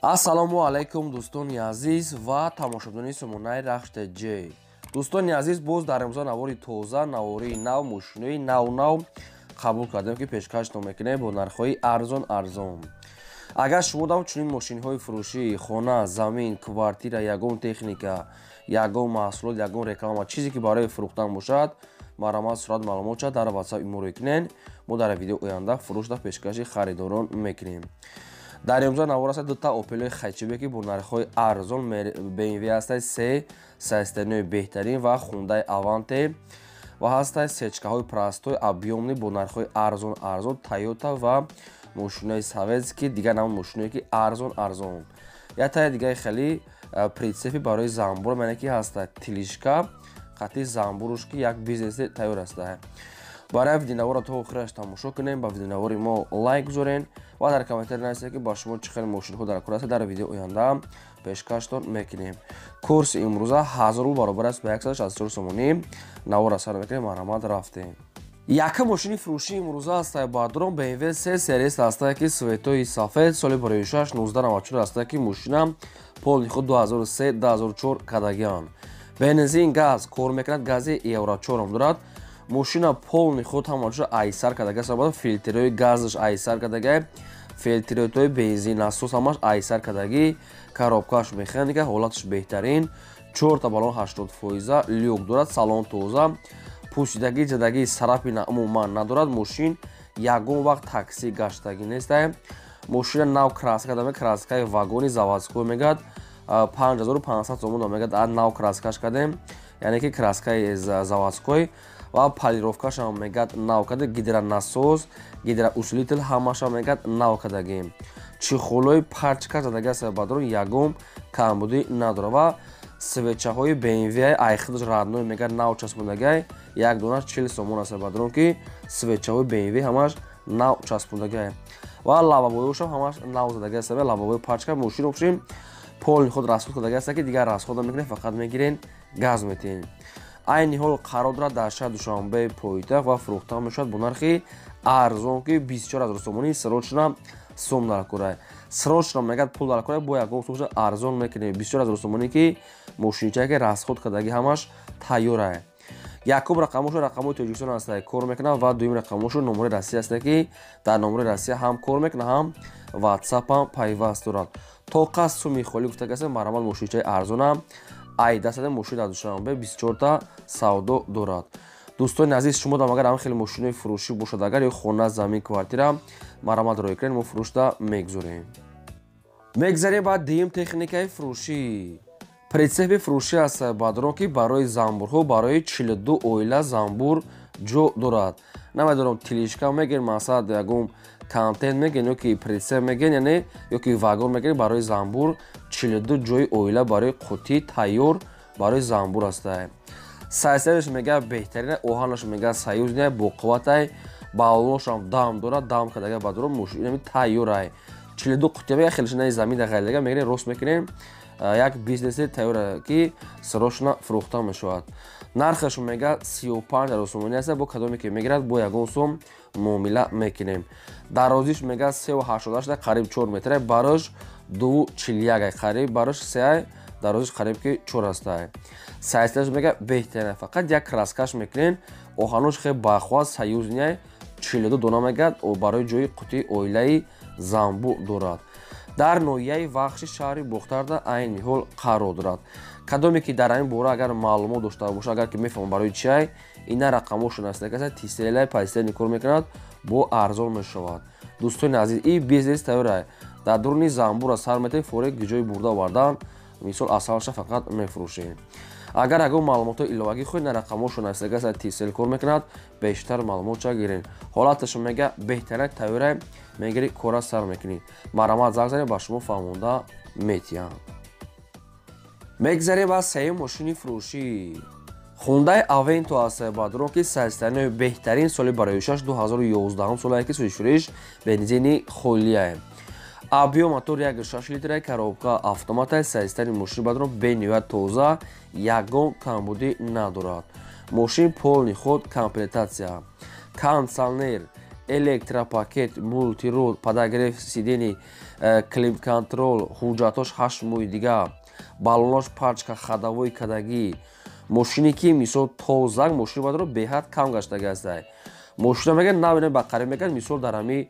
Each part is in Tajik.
Ассалому алайкум, дӯстони азиз ва тамошобинони сомонаи Рахш ТЖ. Дӯстони азиз, боз дар имрӯза навори тоза, навори нав, мошинои нав-нав қабул кардем, ки пешкаштон мекунем бо нархҳои арзон арзон. Агар шумо дам чунин мошинҳои фурӯшӣ, хона, замин, квартира, ягон техника, ягон маҳсулот, ягон реклама, чизе ки барои фурӯхтан бошад, марҳамат, сурат маълумот шад дар WhatsApp иморо кунен. Мо дар видео оянда фурӯшда пешкаши харидорон мекунем. Дар имрӯза навор аст дута Опелои хэтчбек, ки бо нархҳои арзон, BMW ҳастай се состояние беҳтарин ва Хундай Аванте ва ҳастай сечкаҳои простой объёмный бо нархҳои арзон арзон, Тойота ва мошинои советский, дигар намуд мошиное, ки арзон арзон. Яктаи дигаи хеле прицепи барои занбур, яъне ки ҳаста тележка қати занбуруш, ки як бизнеси тайёр аста. Барои видеонаворро то охираш тамошо кунем, ба видеонавори мо лайк гузорен ва дар комментарий нависед, ки ба шумо чӣ хел мошинҳо дар кор аст, дар видео оянда пешкаштон мекунем. Курси имрӯза 1000 рубл баробар аст ба 164 сомонӣ. Наворро сар мекунем, марҳамат, рафтем. Якум мошини фурӯшии имрӯза ҳастае, бародарон, BMW 3 Series ҳастае, ки цветои сафед, соли 2006 1994 ҳастае, ки мошина полный худ 2003 2004 кардагианд. Бензин, газ кор мекунад, гази Евро 4 дорад. Мошина полный худ ҳамаҷо айсар кардага, сабаб филтрҳои газаш айсар кардага, филтрҳои бензин насос ҳамаш айсар кардагӣ, коробкааш механика, ҳолаташ беҳтарин, чорта баллон 80 фоиза, люк дорад, салон тоза, пӯсидагӣ, задагӣ, царапина умуман надорад. Мошин ягон вақт такси гаштагӣ нестае. Мошина нав краска кардаме, краскаи вагони заводской мегӯяд, 5500 сомон мегӯяд, нав краскаш кардем, яъне ки краскаи заводской ва полировкашам мегӯяд нав карда, гидронасос, гидроусилитель ҳамаша мегӯяд нав кардагим. Чехолои пачка задаги аст, бадрон, ягон камбудӣ надорад ва свечаҳои BMW айхидаш родной мегӯяд, нав часпондагай, як дона 40 сомон аст, бадрон, ки свечаҳои BMW ҳамаш нав часпондагай ва лобовойошам ҳамаш нав задаги аст, лобовои пачка. Мошин обшим полный худ расход кардаги аст, ки дигар расход намекунед, фақат мегирен, газ метиҳен. Айни ҳол қарор дорад дар шаҳри Душанбе, пойтахт, ва фурӯхта мешавад бо нархи арзон, ки 24 000 сомонӣ. Срочно сум дар кора, срочно мегӯяд пул дар кора, бо ягон сумша арзон мекунем. 24 000 сомонӣ, ки мошинчае ки расход кардаги, ҳамаш тайёрае. Якум рақамошо рақамҳои Тоҷикистон ҳаста, кор мекунад, ва дуюм рақамошо номери Россия ҳаста, ки дар номери Россия ҳам кор мекунад, ҳам Ватсапам пайваст дорад. Тоқа суми холӣ гуфта касе, марҳамат, мошинчаи арзонам ай дастада. Мошин дар Душанбе 24та савдо дорад. Дӯстони азиз, шумо дам агар ҳам хеле мошинои фурӯшӣ бошад, агар ё хона, замин, квартира, марҳамат, рой кунед, мо фурӯшда мегузорем. Мегзарем ба дуюм техникаи фурӯшӣ. Прицепи фурӯшӣ аст, бадрон, ки барои занбурҳо, барои 42 оила занбур ҷо дорад. Намедонам, тележка мегӯен, масалан, ягон контейнер мегӯен ё ки прицеп мегӯен, яъне ё ки вагон мегӯен, барои занбур 42 ҷои оила барои қутӣ тайёр барои занбур астае. Сайсараш мега беҳтарина, оҳанаш мега союзная, боқувватай, баллоношам дам дорад, дам кардага, бадрон, мошинами тайёрай. 42 қутия мега, хелешинаи замин дағайлага мегирем, рост мекунем, як бизнеси тайёра, ки срочно фурӯхта мешавад. Нархаш мега 35 000 сомонӣ аст. Бо кадоме ки мегирад, бо ягон сум муомила мекунем. Дарозиш мега 3,88, қариб 4 метра, барош 2,41, қариб барош сеай, дарозиш қариб ки чор астай. Сайсташ мега беҳтарина, фақат як краскаш мекунем, оҳанош хеле бахва, союзный, 42 дона мегӯяд барои ҷои қутии оилаи занбур дорад. Дар ноҳияи Вахши шаҳри Бохтарда айни ҳол қарор дорад. Кадоме ки дар ҳамин бора агар маълумот дошта бошад, агар ки мефаҳмад барои чиай, ина рақамошон аст, каса тиселай пайсел кор мекунад, бо арзон мешавад. Дӯстони азиз, ин бизнес тайёра, дар дуруни занбура сар метавед, форе ҷои бурда овардан, мисол, асалша фақат мефурӯшем. Агар ягон маълумотҳои иловагӣ хоҳед, на рақамошон аст, каса тисел кор мекунад, бештар маълумотша гиред. Ҳолаташон мега беҳтарин, тайёра, мегири, кора сар мекунӣ. Марҳамат, занг занед, ба шумо фаҳмонда метиҳам. Мегзарем ба сеюм мошини фурӯшӣ. Хундай Авенто аст, бадрон, ки состояние беҳтарин, соли барои 6 2011 солае, ки сӯзишфурӯш, бензини холияе, объём мотор 1,6 литра, коробка автомата. Состояние мошини, бадрон, бениҳоят тоза, ягон камбудӣ надорад. Мошин полный ход, комплектация, кондиционер. Электропакет, мультируль, подогрев сидений, климат-контроль, ҳуҷҷатош 8 моҳи дига, баллонош пачка ходовой кадагӣ. Мошине ки мисол тозак, мошини бадро беҳад кам гаштаги ҳастай. Мошина мегӯяд, навина ба қариб мегӯяд, мисол дар ҳами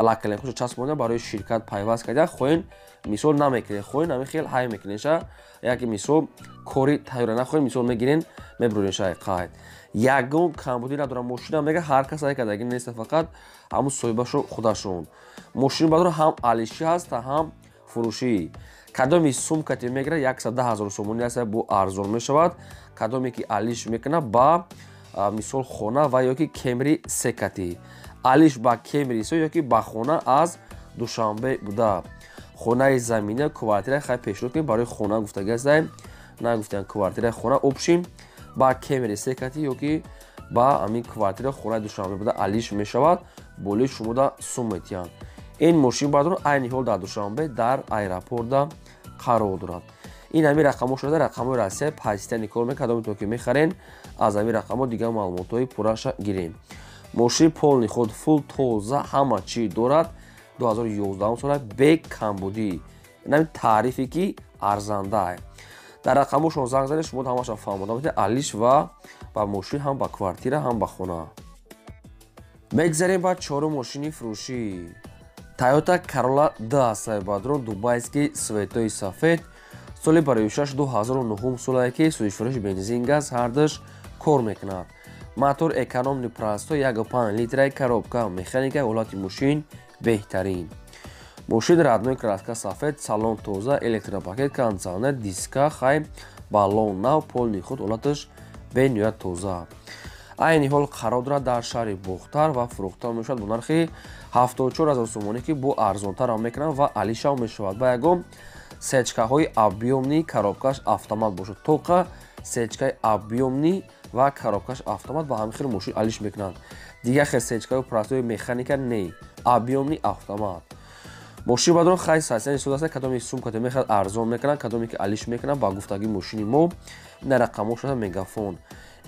лакаленкоша часпонда, барои ширкат пайваст карда. Хоҳен, мисол намекунед, хоҳен, ҳами хел ҳай мекунеша, яке мисол кори тайёра нахоҳен, мисол мегирен, мебуренша қайд. Ягон камбудӣ надорам мошина, мега ҳар кас ай кадаги неста, фақат ҳамун соҳибашо худашон. Мошини бадро ҳам алишӣ ҳаст, ҳам фурӯшӣ. Кадоми сумкате мегирад, 110 000 сомонӣ аст, бо арзон мешавад. Кадоме ки алиш мекунад, ба мисол хона ва ёки Кемри секати алиш, ба Кемри со ёки ба хона аз Душанбе буда, хонаи замина, квартира хай пешниҳод кунем. Барои хона гуфтаги ҳастаем, нагуфтем квартираи хона, общем ба Кемри секати ёки ба ҳамин квартира, хонаи Душанбе буда алиш мешавад, болои шумода сум метиҳанд. Ин мошин бардор айни ҳол дар Душанбе дар аэропорта қарор дорад. Ин ҳамин рақамҳо шуда, рақамҳои Россия пастани кор мекунад. Кадометон ки мехарен, аз ҳамин рақамҳо дигар маълумотҳои пурраша гирем. Мошини полный ход, фул тоза, ҳама чӣ дорад, 2011 сола, бе камбудӣ. Ин таърифе ки арзандаа. Дар рақамҳошон занг занед, шумо ҳамаша фаҳмода метавонед, алиш ва ба мошин, ҳам ба квартира, ҳам ба хона. Мегзарем ба чорум мошини фурӯшӣ. Тойота Карола д ҳастаи бадрон, дубайский цветои сафед, соли барои 6 2009 солае ки сӯзишвориш бензин, газ ҳардаш кор мекунад. Мотор экономный, простой, 1,5 литраи, коробка механика. Ҳолати мошин беҳтарин. Мошин родной краска сафед, салон тоза, электропакет, кондиционер, диска, хай баллон нав, полный ход, ҳолаташ бениҳоят тоза. Айни ҳол қарор дорад дар шаҳри Бохтар ва фурӯхта мешавад бо нархи 74 000 сомонӣ, ки бо арзонтарам мекунанд ва алишам мешавад. Ба ягон сечкаҳои объёмный, коробкаш автомат бошад, тоқа сечкаи объёмный ва коробкаш автомат, ба ҳамин хел мошин алиш мекунанд. Дигар хел сечкаи простой механика не, объёмный, автомат. Мошин бадрон хай сасяни суд аст. Кадоми сумкате мехоҳад, арзон мекунад. Кадоме ки алиш мекунад, ба гуфтагии мошини мо на рақамҳо шуда, мегафон.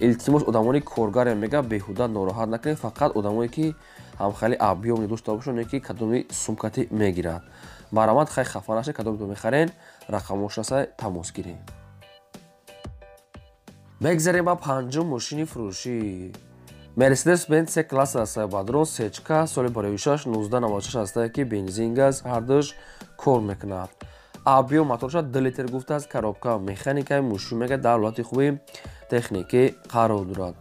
Илтимос, одамони коргаре мега беҳуда нороҳат накунед, фақат одамое ки ҳамхели объёмный дошта бошанд, не ки кадоми сумкати мегирад. Марҳамат, хай хафа нашед. Кадомето мехарен, рақамҳошаса тамос гиред. Мегзарем ба панҷум мошини фурӯшӣ. Мерседес Бенц С класс аст, бадрон, сечка, соли барои 6 1996 ҳастае ки бензин, газ ҳардуш кор мекунад. Объём моторша 2 литр гуфтааст, коробка механикаи. Мошин мега дар ҳолати хуби техникӣ қарор дорад.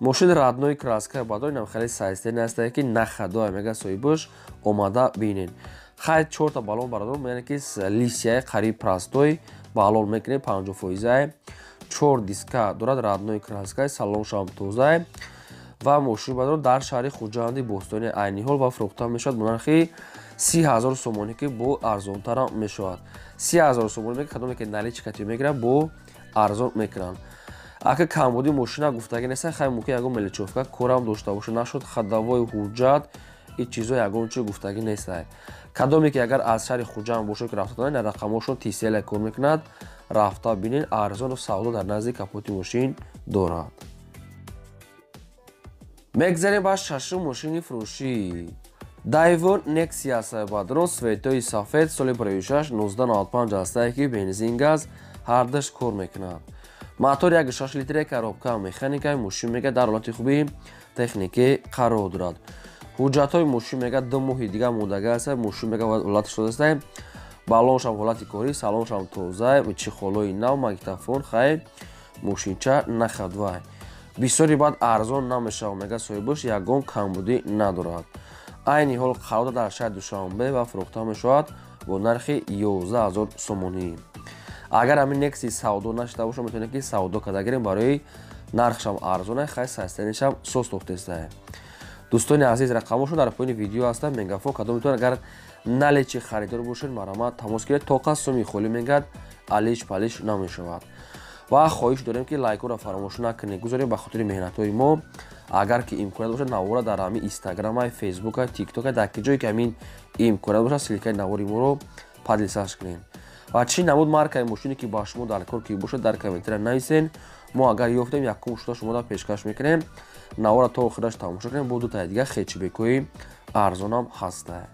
Мошин родной краска бадор, инам хеле сайстени ҳастае ки нахадоя, мега соҳибаш, омада бинед. Хай чорта баллон бародор, яъне ки лисияи қариб простой баллон мекунем, 50 фоизае. Чор диска дорад, родной краскаи, салоншам тозае ва мошини бадор дар шаҳри Хуҷанди Бостони айни ҳол ва фурӯхта мешавад бо нархи 30 000 сомонӣ, ки бо арзонтарам мешавад. 30 000 сомонӣ мега, кадоме ки наличкати мегирад, бо арзон мекунанд. Ака камбуди мошина гуфтагӣ неста, хай мумкин ягон мелочёвка корам дошта боша, нашуд ходовой, ҳуҷҷат, ин чизо ягон чи гуфтагӣ неста. Кадоме ки агар аз шаҳри Хуҷанд бошад, ки рафта на рақамҳошон тисела кор мекунад, рафта бинед, арзону савдо дар назди капоти мошин дорад. Мегзарем ба шашум мошини фурӯшӣ. Дайвон Нексия Сайбадрон, цветои сафед, соли 56 1995 ҳастае ки бензин, газ ҳардаш кор мекунад. Мотор 1,6 литре, коробка механика. Мошин мега дар ҳолати хуби техникӣ қарор дорад. Ҳуҷҷатҳои мошин мега 2 моҳи дигар мондага аст. Мошин мега ҳолати шудааст, баллоншам ҳолати корӣ, салоншам тоза, чехолои нав, магнитофон, хай мошинча нахадвай. Бисёри баъд арзон намешавад, мега соҳибаш, ягон камбудӣ надорад. Айни ҳол қарор дар шаҳри Душанбе ва фурӯхта мешавад бо нархи 11 000 сомонӣ. Агар ҳамин Некси савдо нашида бошад, метавонед ки савдо карда гирем, барои нархшам арзона, хай состояниешам сос тохтестае. Дӯстони азиз, рақамҳошон дар поёни видео ҳастанд, мегафон. Кадом метавонед, агар наличный харидор бошед, марҳамат, тамос гиред. Тоқа суми холӣ мегӯяд, алиш палиш намешавад. Ва хоҳиш дорем ки лайкҳоро фаромӯш накунед, гузорем ба хотири меҳнатҳои мо. Агар ки имконият бошад, навора дар ҳамин Инстаграма, Фейсбука, Тиктока, дар ки ҷое ки ҳамин имконият бошад, ссылкаи навори моро поделиться кунед. Ва чӣ намуд маркаи мошине ки ба шумо дар кор ки бошад, дар комментария нависен. Мо агар ёфтем, якум шуда шумода пешкаш мекунем. Навора то охираш тамошо кунем, бо дутаи дига хетчбекҳои арзонам ҳаста.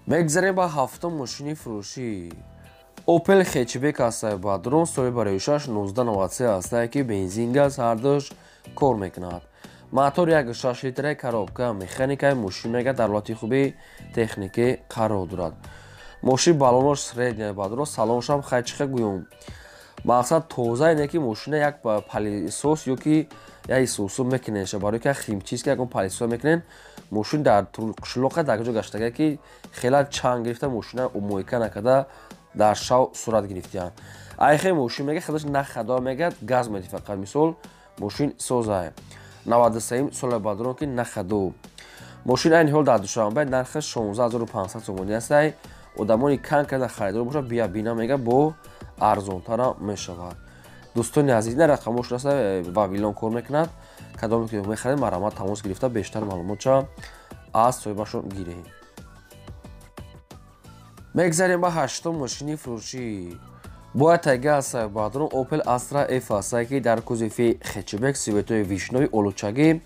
Мегзарем ба ҳафтум мошини фурӯшӣ. Opel хетчбек ҳастае бадрон, соли барои 6 1993 ҳастае, ки бензин, газ ҳардуш кор мекунад. Мотор 1.6 литра, коробка механикаи. Мошин мега дар ҳолати хуби техникӣ қарор дорад. Мошин баллонош средняя бадро, салоншам хай чиха гӯём, мақсад тоза ине ки мошина як пылесос ё ки як исусу мекунеша, барои ки химчистка ягон пылесос мекунен. Мошин дар қишлоқа дар ҷо гаштага, ки хела чанг гирифта, мошина мойка накарда дар шав сурат гирифтиянд. Айхе мошин мега худаш нахадо мега, газ меди фақат. Мисол, мошин созае, 93 сола бадрон, ки нахаду. Мошин айни ҳол дар Душанбе, нархаш 16 500 сомонӣ астай. Одамони кан карда харидор бошад, бия бина мега, бо арзонтара мешавад. Дӯстони азиз, ина рақамош аста, Вавилон кор мекунад. Кадоме ки мехаред, марҳамат, тамос гирифта, бештар маълумотча аз соҳибашон гиред. Мегзарем ба ҳаштум мошини фурӯшӣ. Бояд тайга аста бадрон, Opel Astra F астае, ки дар кузови хетчбек, цветои вишнёвый, олучагӣ,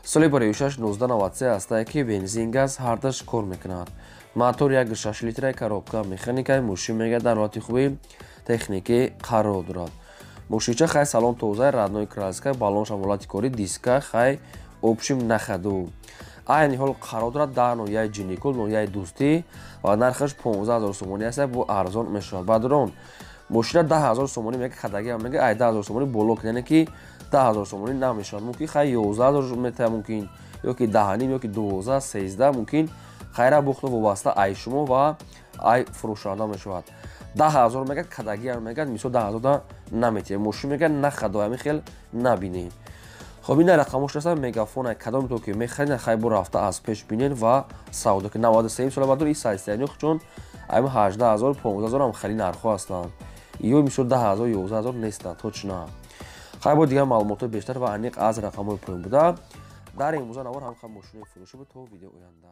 соли барои 6 1993 астае, ки бензин, газ ҳардаш кор мекунад. Мотор 1.6 литра, коробка механикаи. Мошин мега дар ҳолати хуби техникӣ қарор дорад. Мошинча хай салон тоза, родной краска, баллоншам ҳолати кори, диска хай общем нахаду. Айни ҳол қарор дорад дар ноҳияи Ҷиникул, ноҳияи Дӯстӣ, ва нархаш 15 000 сомонӣ аст, бо арзон мешавад. Бадрон, мошина 10 000 сомонӣ мега, хадагиам мега, ай 10 000 сомонӣ боло, яъне ки 10 000 сомонӣ намешавад. Мумкин хай 11 000 метая, мумкин ё ки 10,5, ё ки 12, 13 мумкин. Хайра бухту вобаста ай шумо ва ай фурӯшанда мешавад. 10 000 мега, кадагиам мега, мисол, 10 000 наметиҳем. Мошин мега нахадо, ҳамин хел набинем. Хоб, ина рақамош аста, Мегафон. Кадоме то ки мехаред, хай бо рафта аз пеш бинен ва савдо ки 93 сола бадор и сайсияни чун айма 18 000, 15 000 ҳам хеле нархҳо ҳастанд. Ё мисол 10 000, 11 000 нестанд точно. Хай, бо дигар маълумотҳои бештар ва аниқ аз рақамҳои поён буда. Дар имрӯза навор ҳам мошинои фурӯшӣ буд. То видео оянда.